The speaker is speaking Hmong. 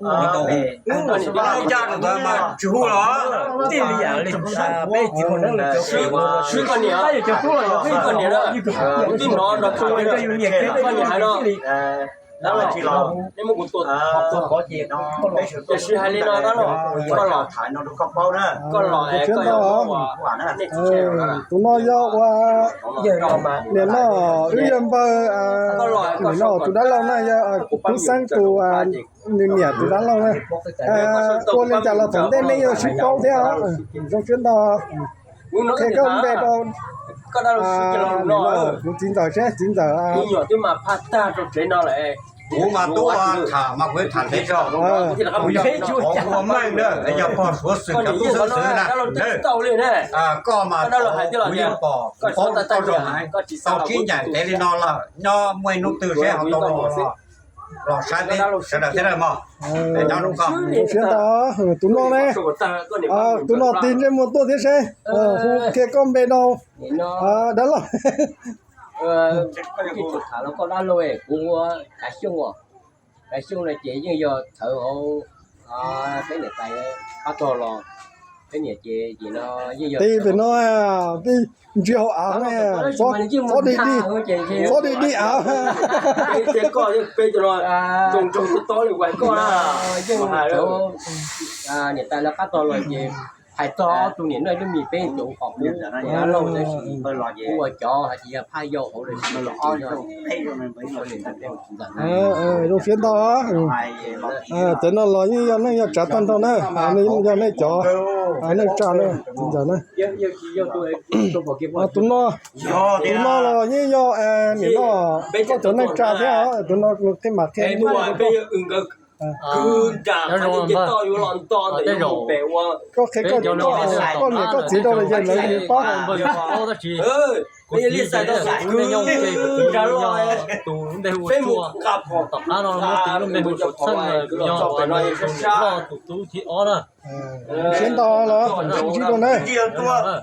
ntawd, ncaj rau ntawd mas tsis hu los. Tij li yam li peb tsis hu neeb li cov, swb koj niam, swb koj niam, kuv twb hnov nrog koj niam hais no. Dab laug, nej muab kuv tua, tiam sis hais li no dab laug, koj los, koj los es koj yog ua nej txiv tsheej. Tus no yog ua, nim no wb yog npawg, nim no tus dab laug na yog kuv tub Xeeb tus, nws niam tus dab laug na. Ua li cas los thaum ntej nej yeej sib paub thiab, zoo siab ntau. Qhia koj npe rau kuv txiv ntxawm seb txiv ntxawm. Kuv mas tub tham mas kuv tham ntev zog, kuv yog qhov ua meej na, yog pog Suav Xwm cov tub xwb xwb na. Koj mas kuv yeej pom, kuv paub koj zoo heev, tau sib ncaim ntev li no lawm, nyob muaj ib hnub twg seb ho tau los, los saib peb sawv daws thiab mog. Zoo siab ntau. Tus no ne, tus no tig ntsej muag tuaj thiab seb, hu qhia koj npe rau dab laug. Tham los koj dab laug, kuv hu ua Kav Xyooj os. Kav Xyooj no ces yeej yog txawv hauv peb niam tais pab tog los. Peb niam ces no, pem no, peb ntsia hauv av, txob dig dig, txob dig dig av. Niam tais lawv qab tog los ces hais txog tus niam noj lub mis peb cov qhov qub, ua cov hais tias yog phaj yau hauv lawm. Zoo siab ntau. Cov no los yeej yog neej yog tsav tag nrho na, yog nej cov, neej tsa na, txiv ntxawm na. Tus no, tus no los yeej yog nim no koj cov neej tsa thiab, tus no qhia mas qhia koj qhia koj, koj niam koj txiv rau lawm ces lawv yeej paub. Tus ntej hu ua Tsua, tom qab no muab tis lub npe hu ua Suav Txheej, yog tus tub thib ob na. Siab ntau los ntsib dua na.